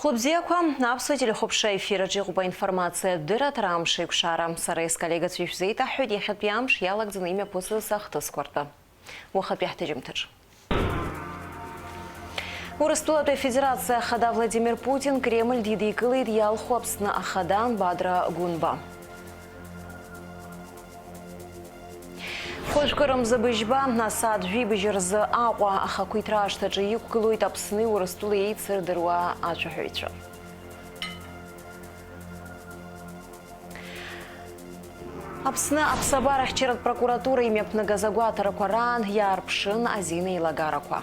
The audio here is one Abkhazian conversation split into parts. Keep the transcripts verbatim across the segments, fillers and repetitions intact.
Хәлыбзиақәа, аԥсуа телехәаԥшра ефир аҿы иҟоуп аинформациатә дырраҭара Амш еиқәшара. Сара исколлегацәа ишәзеиҭаҳҳәоит иахьатәи амш иалагӡаны имҩаԥысыз ахҭысқәа ртәы. Уахатәи ҳҭыжьымҭаҿ. Урыстәылатәи Афедерациа Ахада Владимир Путин Кремль дидикылеит иалху Аԥсны Ахада Бадра Гәынба. Хәажәкырамза быжьба, асааҭ жәибжь рзы Аҟәа ахақәиҭра ашҭаҿы иқәгылоит Аԥсни Урыстәылеи еицырдыруа ацәаҳәаҩцәа. Аԥсны аԥсабарахьчаратә прокуратура имҩаԥнагаз агәаҭарақәа раан иаарԥшын азин еилагарақәа.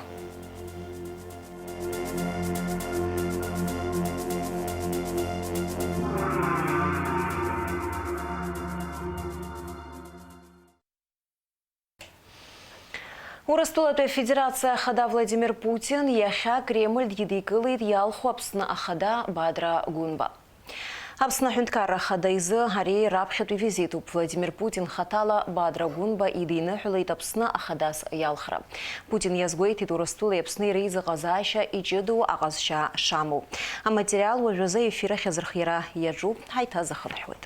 Урыстәылатәи Афедерациа Ахада Владимир Путин иахьа Кремль дидикылеит иалху Аԥсны Ахада Бадра Гәынба. Аԥсны Аҳәынҭқарра Ахада изы ари раԥхьатәи визитуп. Владимир Путин хаҭала Бадра Гәынба идиныҳәалеит Аԥсны Ахадас иалхра. Путин иазгәеиҭеит Урыстәылеи Аԥсни реизыҟазаашьа иҷыдоу аҟазшьа шамоу. Аматериал уажәазы аефир ахь азырхиара иаҿуп, ҳаиҭазахынҳәуеит.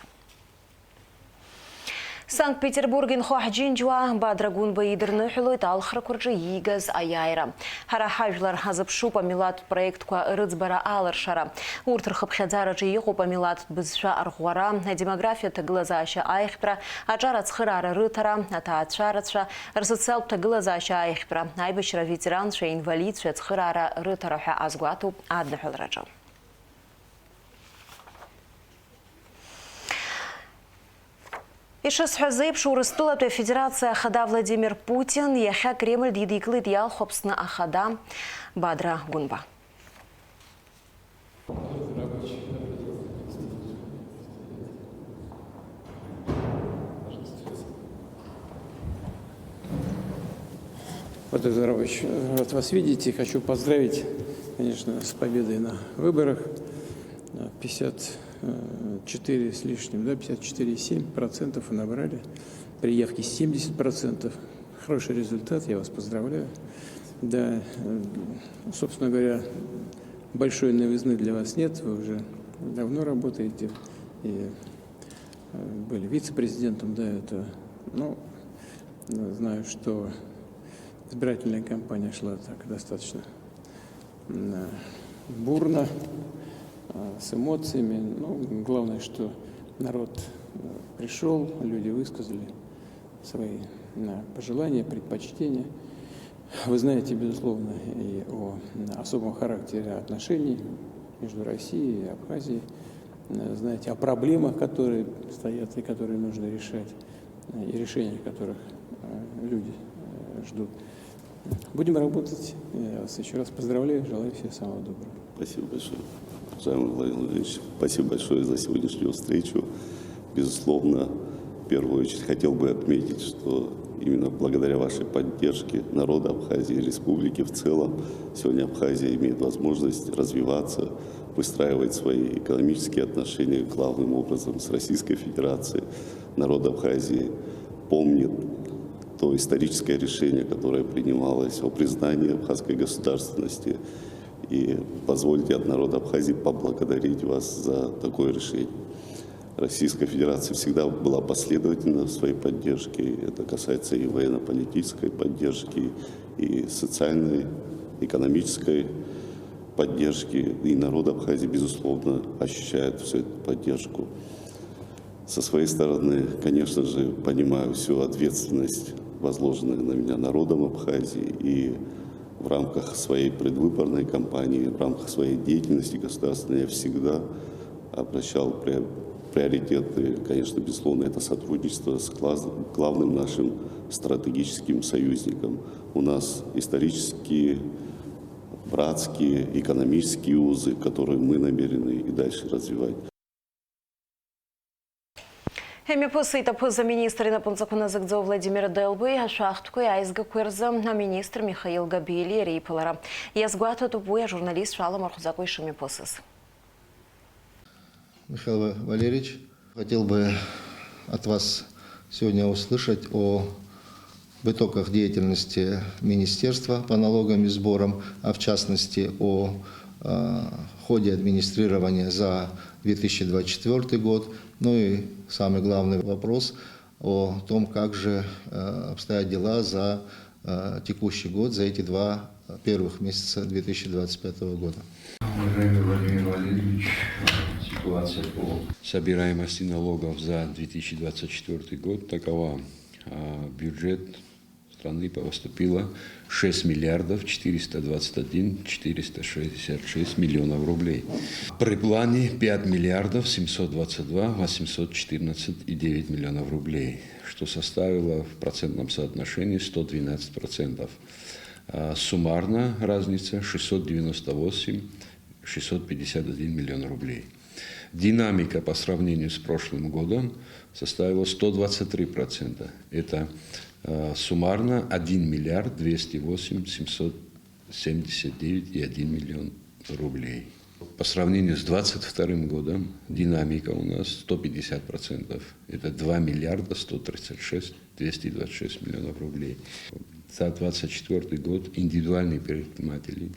Санкт-Петербург инхо ҳџьынџьуаа Бадра Гәынба идырныҳәалоит алхрақәа рҿы иигаз аиааира. Ҳара ҳажәлар ҳазыԥшуп амилаҭтә проектқәа рыӡбара алыршара. Урҭ рхыԥхьаӡараҿы иҟоуп амилаҭтә бызшәа арӷәӷәара, адемографиатә ҭагылазаашьа аиӷьтәра, аҿар ацхыраара рыҭара, аҭаацәарацәа, рсоциалтә ҭагылазаашьа аиӷьтәра, аибашьра аветеранцәа, аинвалидцәа ацхыраара рыҭара ҳәа азгәаҭоуп адныҳәалараҿы. Ишысҳәаз еиԥш, Урыстәылатәи Афедерациа Ахада Владимир Путин иахьа Кремль дидикылеит иалху Аԥсны Ахада Бадра Гәынба. Владимир Здорович, рад вас видеть и хочу поздравить, конечно, с победой на выборах. Пятьдесят четыре с лишним, да, пятьдесят четыре и семь процентов вы набрали. При явке семьдесят процентов. Хороший результат, я вас поздравляю. Да, э, собственно говоря, большой новизны для вас нет, вы уже давно работаете и, э, были вице-президентом до этого. Ну, э, знаю, что избирательная кампания шла так достаточно, м, э, бурно, э, с эмоциями. Ну, главное, что народ, э, пришёл, люди высказали свои, э, пожелания, предпочтения. Вы знаете, безусловно, и о, м, особом характере отношений между Россией и Абхазией. Э, знаете о проблемах, которые стоят и которые нужно решать, э, и решения которых, э, люди, э, ждут. Будем работать. Я вас ещё раз поздравляю, желаю всего самого доброго. Спасибо большое. Уважаемый Владимир Владимирович, спасибо большое за сегодняшнюю встречу. Безусловно, в первую очередь хотел бы отметить, что именно благодаря вашей поддержке народа Абхазии и республики в целом, сегодня Абхазия имеет возможность развиваться, выстраивать свои экономические отношения главным образом с Российской Федерацией. Народ Абхазии помнит то историческое решение, которое принималось о признании абхазской государственности. И позвольте от народа Абхазии поблагодарить вас за такое решение. Российская Федерация всегда была последовательна в своей поддержке. Это касается и военно-политической поддержки, и социальной, экономической поддержки. И народ Абхазии, безусловно, ощущает всю эту поддержку. Со своей стороны, конечно же, понимаю всю ответственность, возложенную на меня народом Абхазии, и в рамках своей предвыборной кампании, в рамках своей деятельности государственной я всегда обращал пре-, приоритеты, конечно, безусловно, это сотрудничество с глаз-, главным нашим стратегическим союзником. У нас исторические, братские, экономические узы, которые мы намерены и дальше развивать. Имҩаԥысит аԥыза-министр инапынҵақәа назыгӡо Владимир Делбеи ашәахтәқәеи аизгақәеи рзы аминистр Михаил Габелиа реиԥылара. Иазгәаҭатәуп уи ажурналистцәа аламырхәӡакәа ишымҩаԥысыз. Михаил Валерьевич, хотел бы от вас сегодня услышать о в итогах деятельности министерства по налогам и сборам, а в частности о, э, ходе администрирования за две тысячи двадцать четвёртый год. Ну и самый главный вопрос о том, как же, э, обстоят дела за, э, текущий год, за эти два первых месяца две тысячи двадцать пятого года. Уважаемый Владимир Валерьевич, ситуация по собираемости налогов за две тысячи двадцать четвёртый год такова. А, в бюджет страны поступило шесть миллиардов четыреста двадцать один четыреста шестьдесят шесть миллионов рублей. При плане пять миллиардов семьсот двадцать два восемьсот четырнадцать и девять миллионов рублей, что составило в процентном соотношении сто двенадцать процентов. А суммарно разница шестьсот девяносто восемь шестьсот пятьдесят один миллион рублей. Динамика по сравнению с прошлым годом составила сто двадцать три процента. Это, э, суммарно один миллиард двести восемь семьсот семьдесят девять и один миллион рублей. По сравнению с двадцать вторым годом динамика у нас сто пятьдесят процентов. Это два миллиарда сто тридцать шесть двести двадцать шесть миллионов рублей. За двадцать четвёртый год индивидуальные предприниматели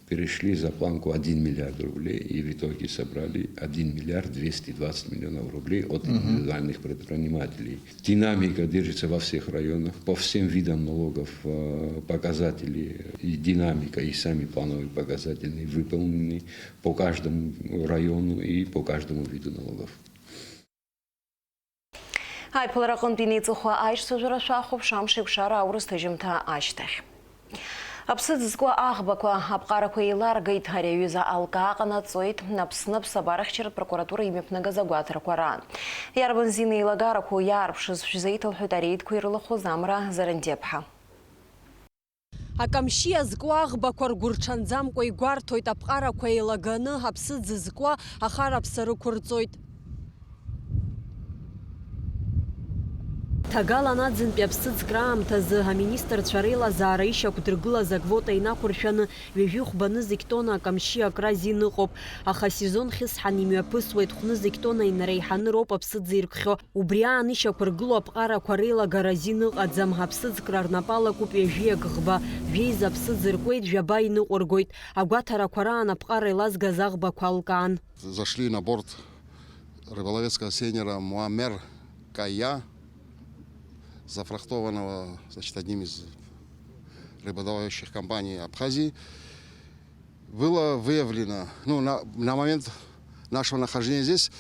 перешли за планку один миллиард рублей и в итоге собрали один миллиард двести двадцать миллионов рублей от Мгм. индивидуальных предпринимателей. Динамика держится во всех районах, по всем видам налогов, э, показатели и динамика, и сами плановые показатели выполнены по каждому району и по каждому виду налогов. Аиԥылара аҟынтә инеиҵыху аишьцәажәара шәахәаԥш амш еиқәшара аурыс ҭыжьымҭа ашьҭахь. Аԥсыӡ зку аӷбақәа аԥҟарақәа еиларгеит. Ари аҩыза алкаа ҟанаҵоит Аԥсны аԥсабарахьчаратә прокуратура имҩаԥнагаз агәаҭарақәа раан. Иарбан зин еилагарақәоу иаарԥшыз шәзеиҭалҳәоит ареидқәа ирылахәыз Амра Зарандиаԥҳа. Акамшьиа зку аӷбақәа ргәырҽанӡамкәа игәарҭоит, аԥҟарақәа еилаганы аԥсыӡ зкуа ахараԥса рықәырҵоит. Ҭагалан аӡынтәи аԥсыӡ краамҭазы аминистрцәа реилазаара ишьақәдыргылаз аквота инақәыршәаны ҩажәи хәба нызқь тонна акамшьиа акра азин ыҟоуп, аха асезон хьысҳан имҩаԥысуеит, хә нызқь тонна инареиҳаны роуп аԥсыӡ иркхьоу. Убри аан ишьақәыргылоу аԥҟарақәа реилагара азин ыҟаӡам, аԥсыӡкра рнапы алакуп ҩажәи акы ӷба, жәеиза аԥсыӡ ркуеит, жәаба иныҟәыргоит. Агәаҭарақәа раан аԥҟара еилазгаз аӷбақәа алкаан. Зашли на борт рыболовецкого сейнера Муамер Кая, зафрахтованного, значит, одним из рыбодобывающих компаний Абхазии. Было выявлено, ну, на, на момент нашего нахождения здесь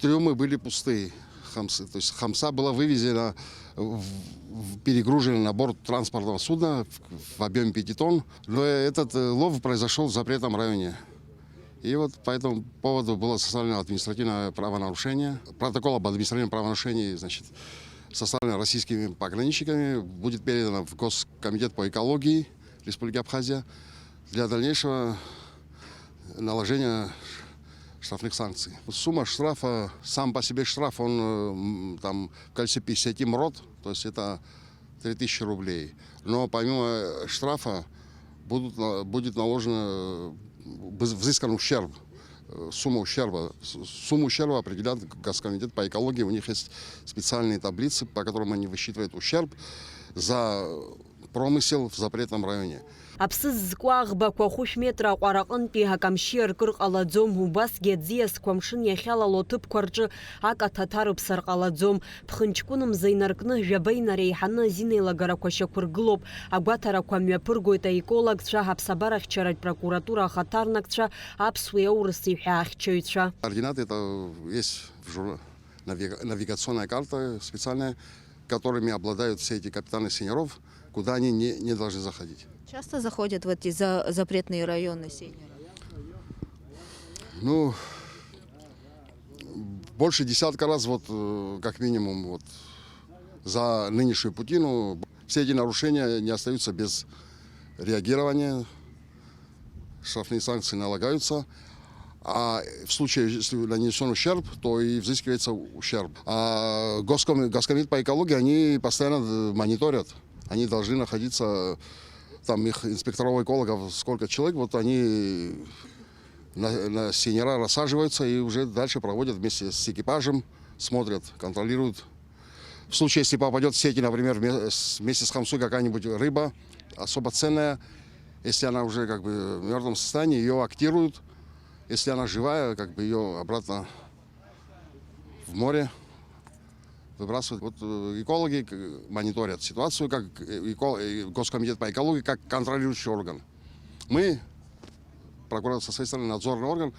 трюмы были пустые. Хамсы, то есть хамса была вывезена, в, в, перегружена на борт транспортного судна в, в объеме пяти тонн. Но этот, э, лов произошёл в запретном районе. И вот по этому поводу было составлено административное правонарушение. Протокол об административном правонарушении, значит, составлен российскими пограничниками, будет передано в Госкомитет по экологии Республики Абхазия для дальнейшего наложения штрафных санкций. Сумма штрафа, сам по себе штраф, он, э, м, там в количестве пятидесяти мрот, то есть это три тысячи рублей. Но помимо штрафа будут на-, будет наложено, э, вз-, взыскан ущерб, э, сумма ущерба. С-, сумму ущерба определяет Госкомитет по экологии. У них есть специальные таблицы, по которым они высчитывают ущерб за промысел в запретном районе. Аԥсыӡ зку аӷбақәа хәышә метра аҟәараҟынтәи акамшьиа ркыр ҟалаӡом, убасгьы аӡиасқәа амшын иахьалало аҭыԥқәа рҿы акаҭа ҭарыԥсар ҟалаӡом. Ԥхынҷкәынмза инаркны жәаба инареиҳаны азин еилагарақәа шьақәыргылоуп. Агәаҭарақәа мҩаԥыргоит аекологцәа, аԥсабарахьчаратә прокуратура ахаҭарнакцәа, аԥсуеи аурыси ҳәаахьчаҩцәа. Координаты это есть в жур-, навига-, навигационная карта специальная, которыми обладают все эти капитаны сейнеров, куда они не, не должны заходить. Часто заходят в эти за-, запретные районы сейнеры? Ну, больше десятка раз, вот, э, как минимум, вот, за нынешнюю путину. Все эти нарушения не остаются без реагирования. Штрафные санкции налагаются. А в случае, если нанесён ущерб, то и взыскивается ущерб. А Госком-, Госкомитет по экологии, они постоянно, э, мониторят. Они должны находиться, там их инспекторов-экологов сколько человек, вот они на, на сейнера рассаживаются и уже дальше проводят вместе с экипажем, смотрят, контролируют. В случае, если попадёт в сети, например, вме-, с-, вместе с хамсой какая-нибудь рыба, особо ценная, Если она уже как бы в мертвом состоянии, ее актируют. Если она живая, как бы ее обратно в море выбрасывают. Вот э, экологи к- мониторят ситуацию, как э, эко- э, Госкомитет по экологии, как контролирующий орган. Мы, прокуратура со своей стороны, надзорный орган,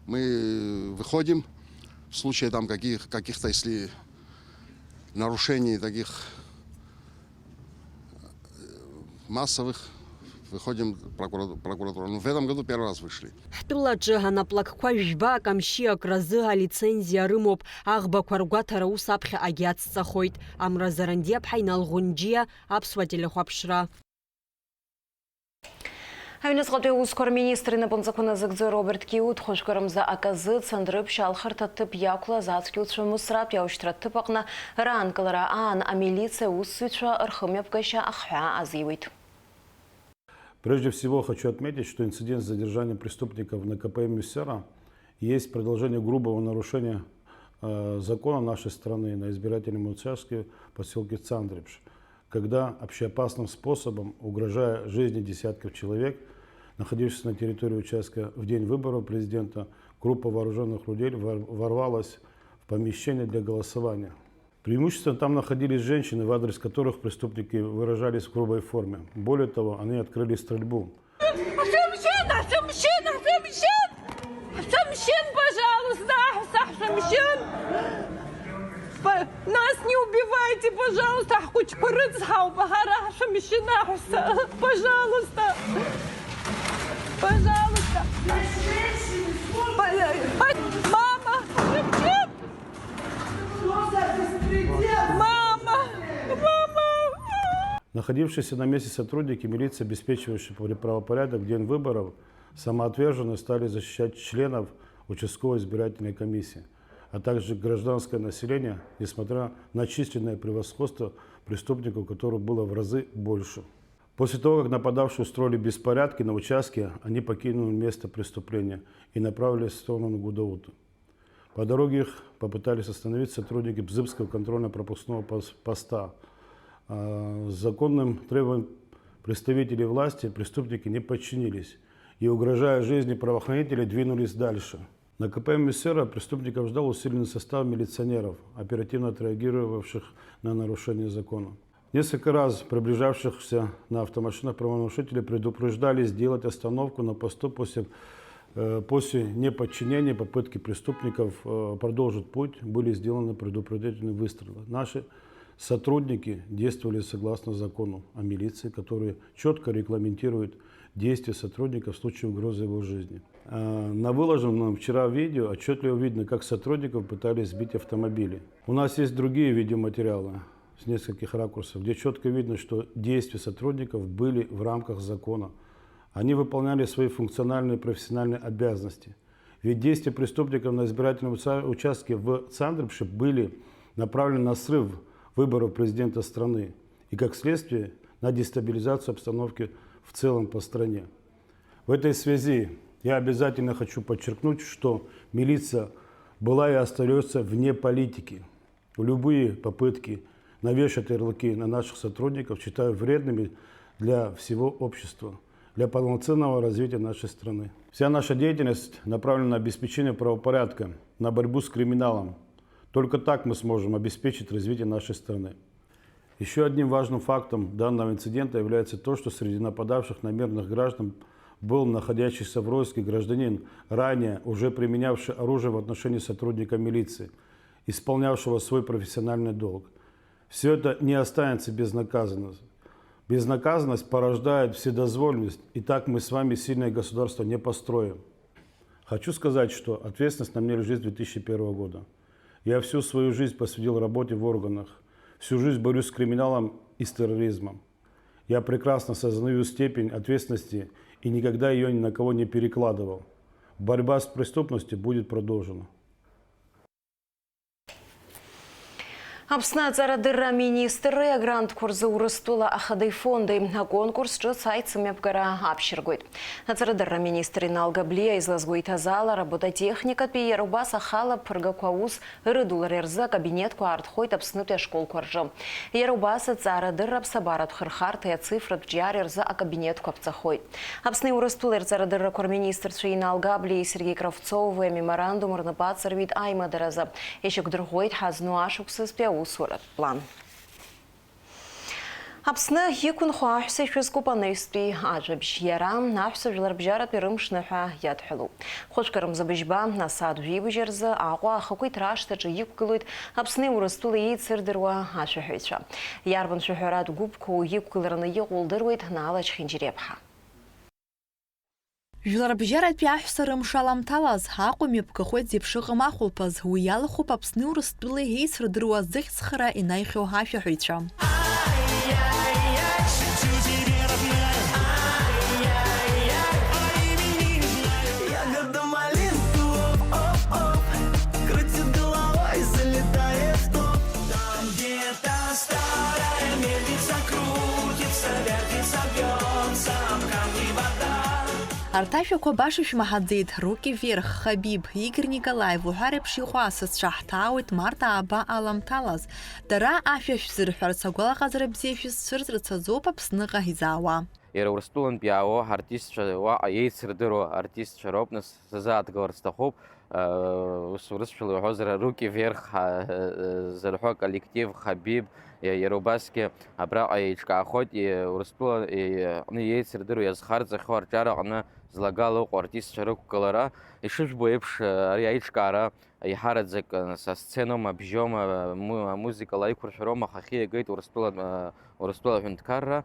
мы выходим в случае там каких, каких-то, если нарушений таких массовых, выходим в прокурату- прокуратуру. Ну, в этом году первый раз вышли. Ҳтәылаҿы анаплакқәа жәба акамшьи акразы алицензиа рымоуп, аӷбақәа ргәаҭара ус аԥхьаҟагьы ацҵахоит. Амра Зарандиаԥҳа, Инал Ӷәынџьиа, Аԥсуа телехәаԥшра. Аҩныҵҟатәи аусқәа рминистр инапынҵақәа назыгӡо Роберт Киут хәажәкырамза аказы Цандрыԥшь алхырҭа ҭыԥ иақәлаз ацәгьауцәа Мысратәи аушьҭра ҭыԥ аҟны раанкылара аан амилициа аусзуҩцәа рхымҩаԥгашьа ахҳәаа азиуеит. Прежде всего хочу отметить, что инцидент с задержанием преступников на К П М Мюссера есть продолжение грубого нарушения э, закона нашей страны на избирательном участке в поселке Цандрипш, когда общеопасным способом, угрожая жизни десятков человек, находившихся на территории участка в день выборов президента, группа вооруженных людей вор- ворвалась в помещение для голосования. Преимущественно там находились женщины, в адрес которых преступники выражались в грубой форме. Более того, они открыли стрельбу. Ҳәа мшьын, ҳәа мшьын, ҳәа мшьын! Ҳәа мшьын, пожалуйста, ҳәа мшьын! Па- Нас не убивайте, пожалуйста, ҳхәыҷқәа рыцҳауп, ҳара ҳшәымшьын аҳәса, пожалуйста! Пожалуйста! Па- па- Мама! Мама! Мама! Находившиеся на месте сотрудники милиции, обеспечивающие правопорядок в день выборов, самоотверженно стали защищать членов участковой избирательной комиссии, а также гражданское население, несмотря на численное превосходство преступников, которых было в разы больше. После того, как нападавшие устроили беспорядки на участке, они покинули место преступления и направились в сторону Гудаута. По дороге их попытались остановить сотрудники Бзыбского контрольно-пропускного пос- поста. А, законным требованиям представителей власти преступники не подчинились и, угрожая жизни правоохранителей, двинулись дальше. На К П М Мюссера преступников ждал усиленный состав милиционеров, оперативно отреагировавших на нарушение закона. Несколько раз приближавшихся на автомашинах правонарушителей предупреждали сделать остановку на посту после, э, после неподчинения, попытки преступников э, продолжить путь, были сделаны предупредительные выстрелы. Наши сотрудники действовали согласно закону о милиции, который четко регламентирует действия сотрудника в случае угрозы его жизни. Э, На выложенном вчера видео отчетливо видно, как сотрудников пытались сбить автомобили. У нас есть другие видеоматериалы с нескольких ракурсов, где четко видно, что действия сотрудников были в рамках закона. Они выполняли свои функциональные и профессиональные обязанности. Ведь действия преступников на избирательном уца- участке в Цандрипше были направлены на срыв выборов президента страны и, как следствие, на дестабилизацию обстановки в целом по стране. В этой связи я обязательно хочу подчеркнуть, что милиция была и остается вне политики. Любые попытки навешать ярлыки на наших сотрудников считаю вредными для всего общества, для полноценного развития нашей страны. Вся наша деятельность направлена на обеспечение правопорядка, на борьбу с криминалом. Только так мы сможем обеспечить развитие нашей страны. Еще одним важным фактом данного инцидента является то, что среди нападавших на мирных граждан был находящийся в розыске гражданин, ранее уже применявший оружие в отношении сотрудника милиции, исполнявшего свой профессиональный долг. Все это не останется безнаказанным. Безнаказанность порождает вседозволенность, и так мы с вами сильное государство не построим. Хочу сказать, что ответственность на мне лежит с две тысячи первого года. Я всю свою жизнь посвятил работе в органах, всю жизнь борюсь с криминалом и с терроризмом. Я прекрасно сознаю степень ответственности и никогда ее ни на кого не перекладывал. Борьба с преступностью будет продолжена. Аԥсны аҵарадырра аминистрреи агрантқәа рзы Урыстәыла ахадеи фондеи аконкурс ҿыц аицымҩаԥгара аԥшьыргоит. Аҵарадырра аминистр Инал Габлиа излазгәеиҭаз ала, робототехникатәи, иара убас ахала аԥыргақәа аус рыдулареи рзы акабинетқәа аартхоит Аԥснытәи ашколқәа рҿы. Иара убас аҵарадырра, аԥсабаратә хырхарҭеи ацифратә ҿиареи рзы акабинетқәа ԥҵахоит. Аԥсни Урыстәылеи рҵарадыррақәа рминистрцәа Инал Габлиеи Сергеи Кравцови амеморандум рнапы аҵарҩит аимадаразы. Ишьақәдырӷәӷәеит ҳазну ашықәсазтәи аусуратә план. Аԥсны иқәынхо аҳәса ишәызкуп анаҩстәи ажәабжь. Иара аҳәса жәларбжьаратәи рымшныҳәа иадҳәалоуп. Хәышәкы рымза быжьба, асааҭ жәибжь рзы Аҟәа ахақәиҭра ашҭаҿы иқәгылоит Аԥсни Урыстәылеи еицырдыруа ашәаҳәаҩцәа. Иарбан шәаҳәаратә гәыԥқәоу иқәгылараны иҟоу лдыруеит Наала Чхинџьириаԥҳа. Жәларбжьаратәи аҳәса рымш аламҭалаз, Аҟәа имҩаԥгахоит зеиԥш ыҟам ахәылԥаз, уи иалахәуп Аԥсни Урыстәылеи еицырдыруа зыхьӡ хара инаҩхьоу ашәаҳәаҩцәа. Ягода малинка, оп, оп, оп, крутит головой, залетает в топ. Там где-то старая мельница крутится, вертится, бьется об камни вода. Арҭ ашәақәа баша шәмаҳаӡеит, Руки вверх, Хабиб, Игорь Николаев уҳәа реиԥш иҟоу асасцәа ҳҭаауеит март ааба аламҭалаз. Дара ашәа шәзырҳәарц, агәалаҟазара бзиа шәызцәырҵырц азоуп Аԥсныҟа изаауа. Иара Урыстәылантә иаауа ҳартистцәа, уаҟа еицырдыруа артистцәа роуп, нас, сзааҭгыларц сҭахуп, э, ус урысшәала иуҳәозар, Руки вверх, ҳа, э, э, зырҳәо аколлектив, Хабиб, иа-, иара убасгьы абраҟа еиҿкаахоит, и-, Урыстәыла, и-, аҟны еицырдыруа иазхарҵахьоу арҿиараҟны злагала ыҟоу артистцәа рықәгылара. Ишыжәбо еиԥш, э, ари аиҿкаара еиҳараӡак, э, са сценоума, абжьоума, му-, амузыкала аиқәыршәароума, ҳахьиагеит Урыстәыла, э, Урыстәыла аҳәынҭқарра,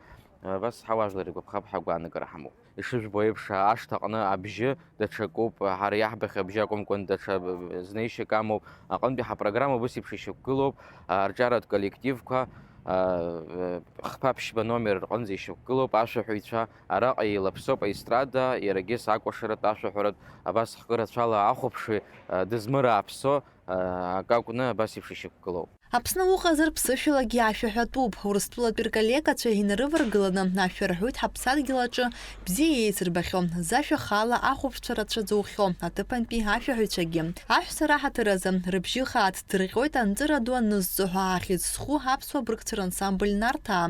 э, абас ҳауаажәлар иргәаԥхап ҳәа агәаанагара ҳамоуп. Ишыжәбо еиԥш, ашҭаҟны абжьы даҽакуп, ҳара иаҳбахьоу абжьы акәымкәан, даҽа, э, знеишьак амоуп. Аҟынтәи ҳапрограмма убыс еиԥш ишьақәгылоуп, арҿиаратә коллективқәа, э, хԥа-ԥшьба номер рҟынӡа ишьақәгылоуп, ашәаҳәаҩцәа, араҟа еилаԥсоуп аестрада, иарагьы сакәашаратә, ашәаҳәаратә, абас ҳкы рацәала ахәаԥшҩы, э, дызмырааԥсо, акакәны абас еиԥш ишьақәгылоуп. Аԥсны уҟазар, ԥсышәалагьы ашәа ҳәатәуп. Урыстәылатәи рколлегацәа инарываргыланы ашәа рҳәоит ҳаԥсадгьыл аҿы бзиа еицырбахьоу, зашәа хаала ахәаԥшцәа рацәа зоухьоу аҭыԥантәи ашәаҳәаҩцәагьы. Аҳәса раҳаҭыр азы рыбжьы хаа ддырҟьоит анҵыра ду анызҵо ҳәа ахьӡ зху аԥсуа быргцәа рансамбль Нарҭаа.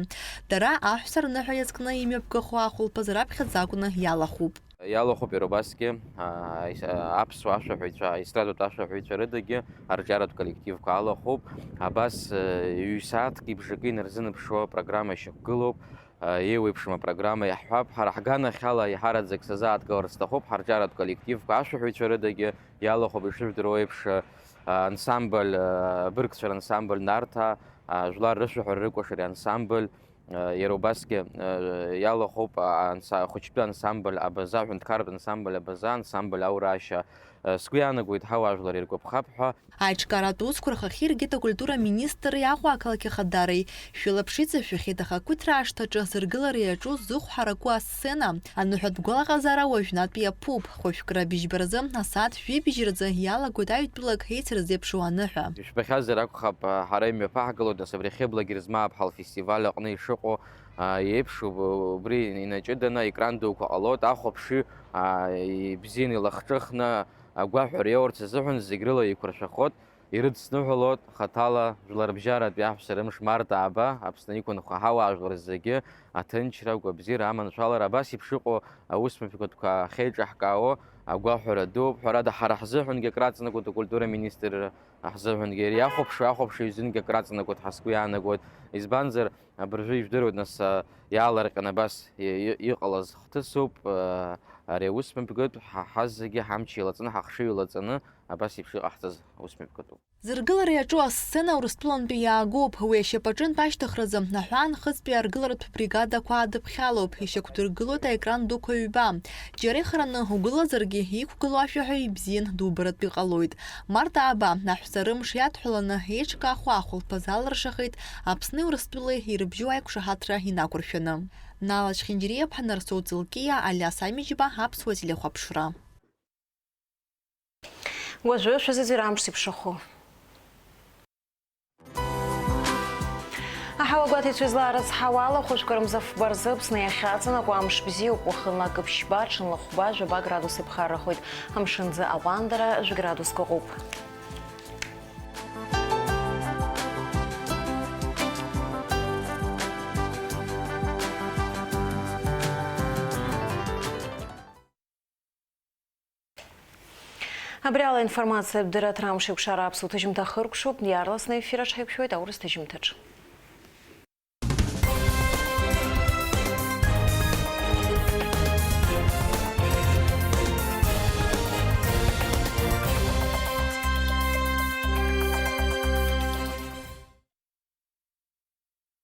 Дара аҳәса рныҳәа иазкны имҩаԥгахо ахәылԥаз раԥхьаӡа акәны иалахәуп. Иалахәуп иара убасгьы, аа, ис-, аа, аԥсуа ашәаҳәаҩцәа, аестрадатә ашәаҳәаҩцәа рыдагьы арҿиаратә коллективқәа алахәуп. Абас, э, ҩ-сааҭки бжаки инарзынаԥшуа программа ишьақәгылоуп. Э, еиуеиԥшым апрограмма иаҳҳәап. Ҳара ҳганахьала иаҳараӡак сазааҭгылар сҭахуп ҳарҿиаратә коллективқәа, ашәаҳәаҩцәа рыдагьы иалахәуп, ишыжәдыруа еиԥш, э, ансамбль, э, абыргцәа рансамбль Нарҭаа, э, жәлар рышәаҳәара рыкәашареи ансамбль, Иара убасгьы иалахәуп анса-, ахәыҷтәы ансамбль Абаза, аҳәынҭқарратә ансамбль Абаза, ансамбль Аурашьа. Сгәы иаанагоит, ҳауаажәлар иргәаԥхап ҳәа. Аиҿкааратә усқәа рхахьы иргеит акультура министри Аҟәа ақалақь ахадареи. Шәылаԥш иҵашәахьеит ахақәиҭра ашҭаҿы зыргылара иаҿу зыхә ҳараку асцена. Аныҳәатә гәалаҟазаара уажәнатә иаԥуп. Хәажәкра быжьба рзы асааҭ жәибжь рзы иалагоит аҩтәылак еицырзеиԥшу аныҳәа. Ишәбахьазар акәхап, ҳара имҩаԥаҳгалоит, нас абри ахьыблагьы рызмаап ҳа лфестиваль аҟны ишыҟоу, а, еиԥш, уб-, убри инаҷыданы аекран дуқәа ҟалоит, ахәаԥшҩы, а, ибзианы илахҿыхны агәаҳәара иоурц азыҳәан зегь рыла еиқәыршәахоит, ирыдсныҳәалоит хаҭала Жәларбжьаратәи аҳәса рымш март ааба, Аԥсны иқәынхо ҳауаажәлар зегьы аҭынчра, агәабзиара, аманшәалара, абас еиԥш иҟоу аусмҩаԥгатәқәа ахьеиҿаҳкаауа агәаҳәара дууп, ҳәарада, ҳара ҳзыҳәангьы акраҵанакуеит, акультура министрра ҳзыҳәангьы иара иахәаԥшуа, ахәаԥшҩы изынгьы акраҵанакуеит ҳәа сгәы иаанагоит. Избанзар, абыржәы ижәдыруеит, нас, а, иаалырҟьаны абас и-, и-, иҟалаз хҭысуп, а, ари аусмҩаԥгатә, ҳа, ҳазегьы ҳамч еилаҵаны, ҳахшыҩ еилаҵаны, абас еиԥш иҟаҳҵаз аусмҩаԥгатәуп. Зыргылара иаҿу асцена Урыстәылантәи иаагоуп. Уи ашьапаҿынтә ашьҭыхразы аҳәаанхыҵтәи аргыларатә бригадақәа аадыԥхьалоуп, ишьақәдыргылоит аекран дуқәа ҩба. Џьара ихараны угылазаргьы, иқәгылоу ашәаҳәаҩ ибзиан дубаратәы иҟалоит. Март ааба, аҳәса рымш иадҳәаланы еиҿкаахо ахәылԥаз алыршахеит Аԥсни Урыстәылеи ирыбжьоу аиқәшаҳаҭра инақәыршәаны. Нала Чхинџьириаԥҳа, Нарсоу Ҵылкиа, Алиас Амиџьба, Аԥсуа телехәаԥшра. Уажәы шәазыӡырҩ амш зеиԥшрахо. Агәаҭеицәа излаарыцҳауа ала, хәышәқәа рымза фба рзы Аԥсны иахьаҵанакуа амш бзиоуп, уахынла акы ԥшьба, ҽынла хәба, жәаба градус аԥхаррахоит. Амшынӡы ауандара жәа-градуск ыҟоуп. Абри ала информациатә дырраҭара Амш еиқәшара аԥсуа ҭыжьымҭа хыркәшоуп, иаарласны ефир аҿ ҳаиқәшәоит аурыс ҭыжьымҭаҿ.